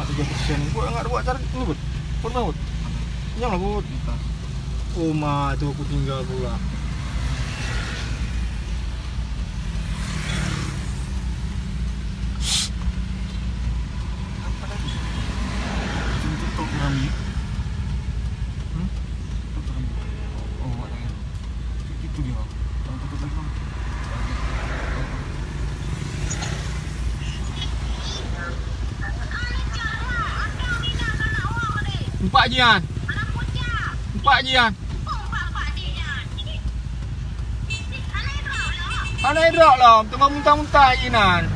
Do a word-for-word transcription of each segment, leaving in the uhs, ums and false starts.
Tiga persen. Buat enggak buat cara ni, Bud? Pernah, Bud? Nyam lah, Bud. Oh, ma, tu aku tinggal pula. Apa lagi? Tutup rami. Hmm? Tutup rami. Oh, awak dah. Itu dia. Bang, tutup lagi, Bang. Empat jian. Empat jian. Hana idrop lom, teuma muntah-muntah inan.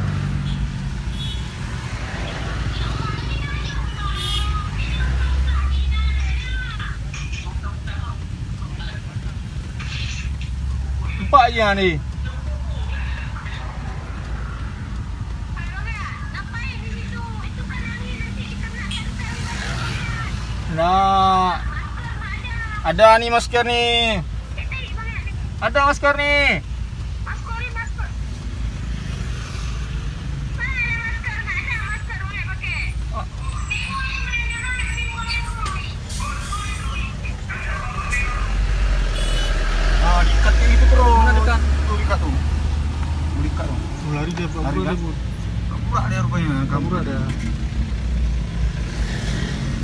Empat jian ni. Nah. Ada ni masker ni. Ada masker ni. Ah, diikat yang itu terus. Mana dekat? Tu diikat tu. Diikat tu. Oh, lari dia, lari pura-pura kan? Dia, Bud. Pura dia rupanya. Pura dia.